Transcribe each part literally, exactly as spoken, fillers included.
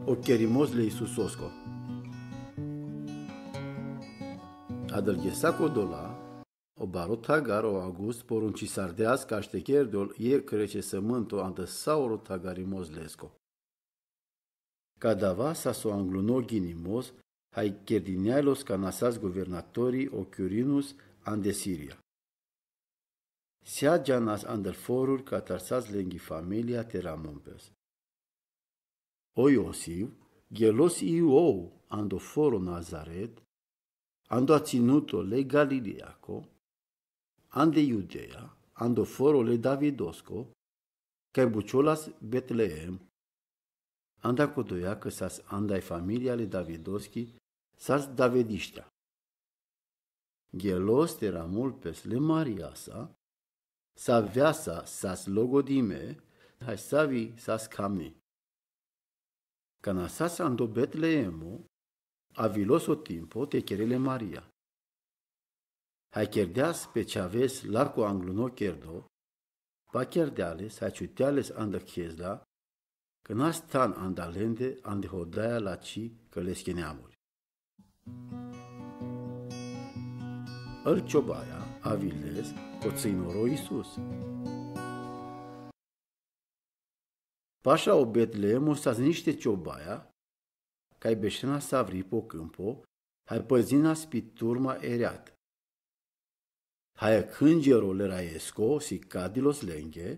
O kerimoz le Isusosko. Adalghesa kodola, o baro thagar o August porunčisardeas kaštekerdo el jekh reče sëmãnto andã saoro thagarimoz lesko. Kadava sa so angluno ginimoz, haj kerdinjajlos kanasas guvernatori o Quirinus ande Siria. Seadžanas andar forur katar sas lenghi familija te ramun pes. O Iosif, gelos i ou ando foro Nazaret, ando acinuto le Galileako, ande Judea, ando foro le Davidosko, kaj bučolas Betleem. Anda kodoja ka sas anda i familija le Davidoski, sas davedištea. Gelos te ramul pes le Mariasa, savea sa sas logodime, haj savi sas kamni. Kana sas ando Betleemo, avilos o timpo te kere le Maria. Haj kerdeas pe čhaves lako angluno kerdo, pakjardea les, haj čutea les anda khezla, ka na stan anda lende ande hodaja lačhi ka leske neamuri. Ãl čobaja aviles ko cãinoro Isus. Paša o Betleemo sas nište čobaja, kaj bešena savri po kãmpo, haj pãzinas pi turma e reat. Haj ãngero le raesko si kadilos lenge,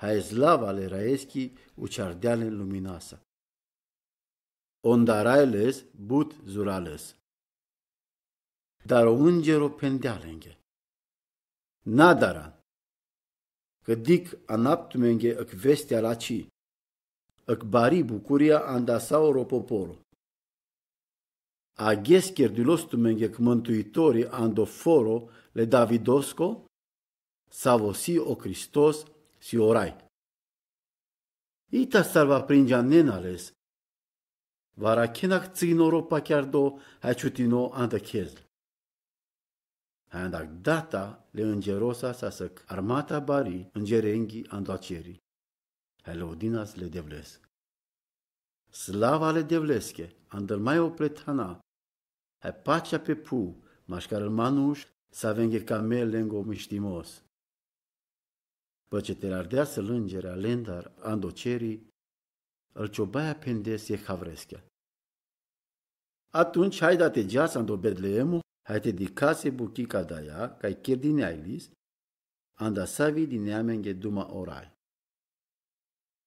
haj slava le raeski učhardea len luminasa. Ondaraj les but zurales. Dar o ãngero pendea lenge: Na daran. Ka dikh anap tumenge ãk vestea lačhi, ãk bari bukuria anda saoro popolo. Agjes kerdilos tumenge ãk mãntuitori ando foro le Davidosko, savo si o Hristos, si o Raj. Ita sar va prinđa nena les, va arakhena ãk cãinoro pakjardo haj čutino anda khezla. Haj andak data le ãngerosa sas ãk armata bari ãngerenghi ando čeri. Haj lodinas le Devles. Slava le Devleske, andar maj opre thana, haj pača pe phuv, maškar manuš savenge kamel lengo mištimos. Pãčhe te ardea sã lãngera lendar ando čeri, ãl čobaja phendes jekh havreske. Atunjs haj da te džas ando Betleemo, haj te dikhas e bukhi kadaja kaj kerdinjajlis, anda savi di neamenge duma o Raj.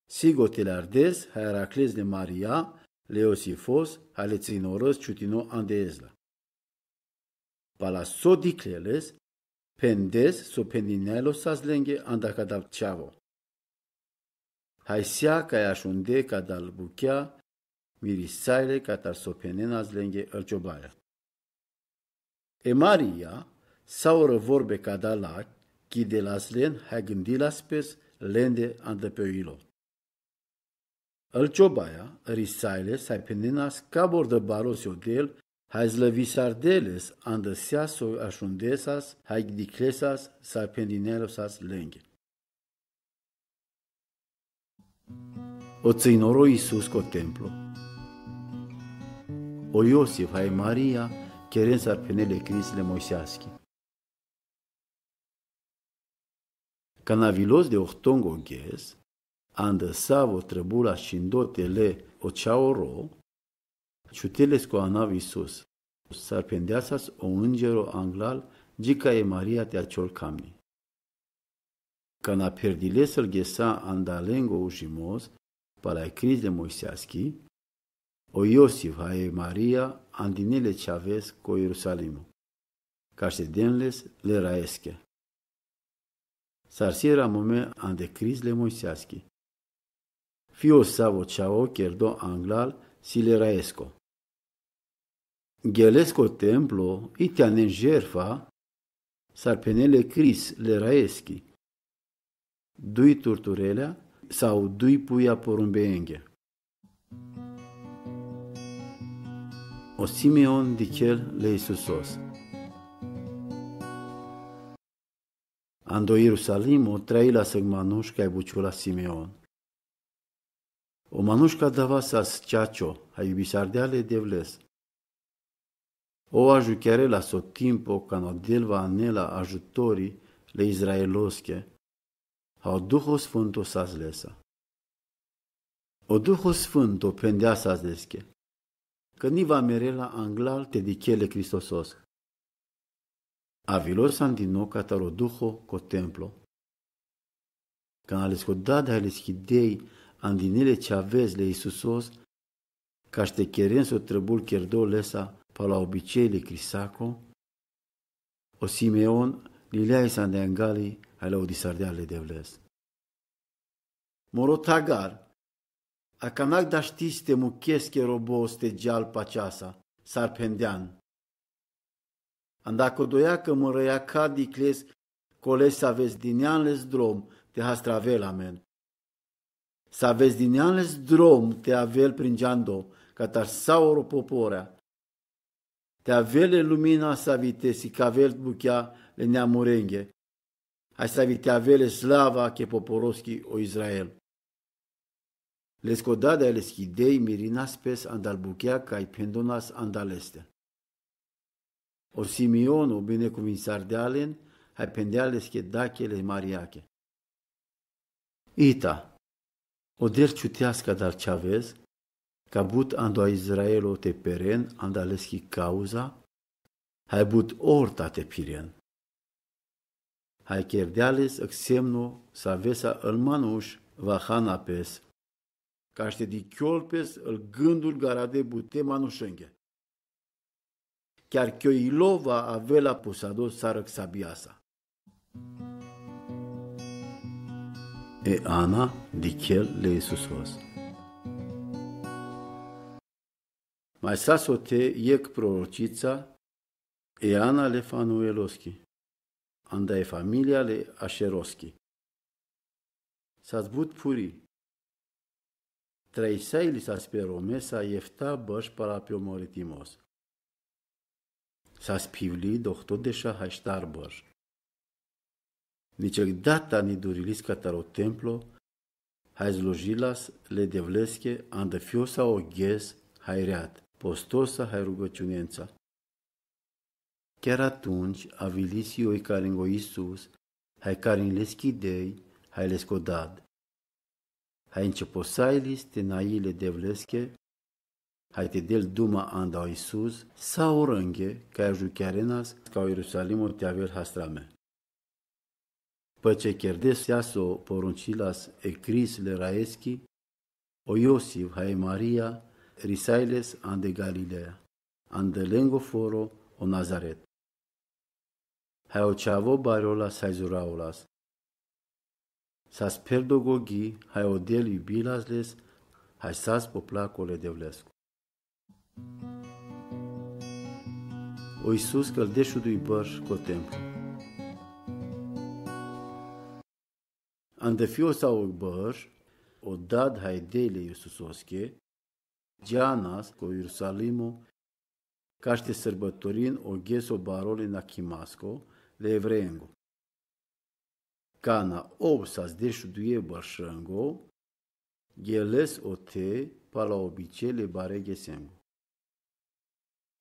Sigo te le ardes, haj arakles le Maria, le Iosifos, haj le cãinoros čutino ande ezla. Pala so dikhle les, phendes so phendinjajlos sas lenge anda kadal čhavo. Haj sea kaj ašunde kadal bukhea, mirisajle katar so phendenas lenge ãl čobaja. E Maria, saoro vorbe kadala, kidelas len, haj gãndilas pes lende anda pe ilo. Ãl čobaja, risajles haj phendenas kabor da baro so del, haj zlãvisardeles anda sea so ašundesas, haj dikhlesas sar phendinjajlos sas lenge. O cãinoro Isus ko templo. O Iosif haj Maria keren sar phenel e kris le Mojsiaski. Kana avilos de ohtongo gjes, anda savo trăbula šindote le o čhaoro, čuteles ko anav Isus, sar phendeasas o ãngero anglal, dži kaj e Maria te ačhol kamni. Kana pherdiles ãlgesa anda lengo užimoz, pala e kris le Mojsiaski, o Iosif haj e Maria andine le čhaves ko Ierusalimo. Kaštedenles le raeske. Sar si ramume ande kris le Mojsiaski. Fio savo čhavo kerdo anglal si le raesko. Geles ko templo i te anen žerfa, sar phenel e kris le raeski. Duj turturelja, sau duj puja porumbeengje. O Simeon dikhel le Isusos. Ando Ierusalimo trailas ãk manuš kaj bučolas Simeon. O manuš ka dava sas čačo, haj i bisardeale e Devles. O ažukerela so timpo kana o Del va anela ažutori le Izraeloske, a o Duho Sfânto sas lesa. O Duho Sfânto phendea sas leske, ka ni va merela anglal te dikhel e Kristosos. Avilo sandino katar o Duho ko templo. Kana lesko dad haj leski dej andinel e čhaves le Isusos, kaš te keren so trebul kerdo lesa pala običej le Krisako, o Simeon lileja sande angali, haj le odisardeja le Devles. Moro Hagar, akanak da štis te mukes ke robos te džal pačasa, sar phendean. Anda ko doja ka mrlja ka dikhles kole sa vezdinean les drom te hastravel amen. Sa vezdinean les drom te avel prinđando katar sa o ropopora. Te avel e lumina savi te sikavel bukja le neamurenge. Haj savi te avel e slava ke poporoski o Izrael. Lesko dad haj leski dej mirinaspes andal bukja kaj phendonas andal leste. O Simeon o binekuvinsardeja len, haj phendea leske dake le Mariake. Ita, o Del čuteas kadar čhaves, ka but ando Izraelo te peren andal leski kauza, haj but orta te phiren. Haj kerdea les ëksemno savesa el manuš va hana pes. Kaš te dikhjol pes el gândul garade bute manušenge. Kjar kjoj ilo va avela posado sar ëksabiasa. E Ana dikhel le Isusos. Maj sa so te jekh proročica, e Ana le Fanueloski, anda e familija le Ašeroski. Sas but phuri. Traisaili sas pe romesa jefta bërš pala pe omoritimos. Sas phivli dohto deša haj štar bërš. Ničeg data ni durilis katar o templo, haj zložilas le Devleske anda fiosa o ges haj read, postosa haj rugăciunenca. Kjar atunjkar avilis i o ikarengo Isus, haj karen leski dej, haj lesko dad. Haj inčeposailis te naji le Devleske, haj te del duma anda o Isus, sa o rënge kaj ažukerenas ka o Jerusalimo te avel hastrame. Pëče kerdes ja so poručilas e Krist le raeski, o Josif haj e Maria risailes ande Galileja, ande lengo foro o Nazaret. Haj o čhavo barolas haj zuraolas. Sas pherdo gogi haj o Del ljubilas les, haj sas poplako le Devlesko. O Isus kal dešuduj bërš ko templo. Ande fiosa o bërš, o dad haj dej le Isusoske, džanas ko Jerusalimo, kaš te srbatorin o geso baro le nakhimasko, le Evreengo. Kana ov sas dešuduje bëršengo, geles ote pala običej le bare gesengo.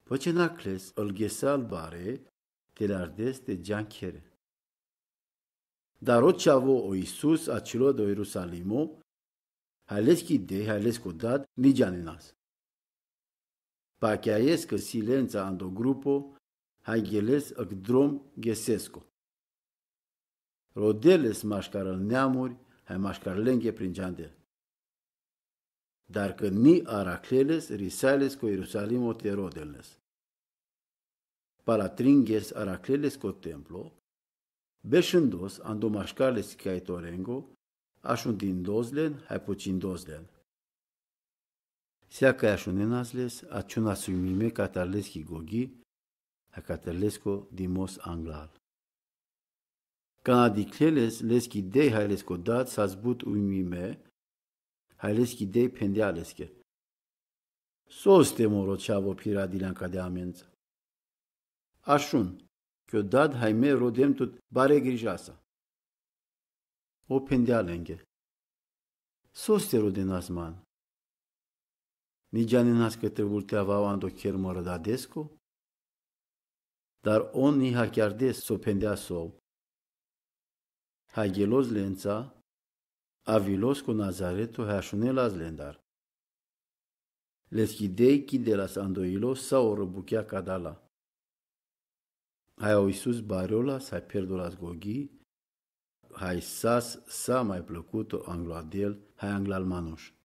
Pëče nakhles el gesal bare, te lardes te džan khere. Dar o čhavo o Isus ačhilo do Jerusalimo, haj leski dej, haj lesko dad, ni džanenas. Pakjajes kasilenca ando grupo, haj geles ëkdrom gesesko. Rodeles maškar el neamuri, haj maškar lenge prinđande. Dar ked ni arakhle les, risailes ko Jerusalimo te roden les. Pala trin ges arakhle les ko templo, bešindos ando maškar le sikajtorengo, ašundindos len, haj pučindos len. Seakaj ašunenas les, ačhunas ujmime katar leski gogi, haj katar lesko dimos anglal. Kana dikhle les, leski dej haj lesko dad sas but ujmime, haj leski dej phendea leske: Soste, moro čhavo, phiradiljan kade amenca? Ašun, kjo dad haj me rodem tut bare grižasa. Ov phendea lenge: Soste rodenas man? Ni džaninhas cã trebuljte avea ando chermã rãdadesko? Dar on ni hacjardes so phendea so-au. Haigelos lenca, avilos ko Nazareto, hai ašunelas lendar. Leskidei kidelas ando ilo sa o rãbuchea cadala. Hai o Isus barjolas, hai pherdolas gogi, hai sas sa mai plãcuto anglo adel, hai anglal manuš.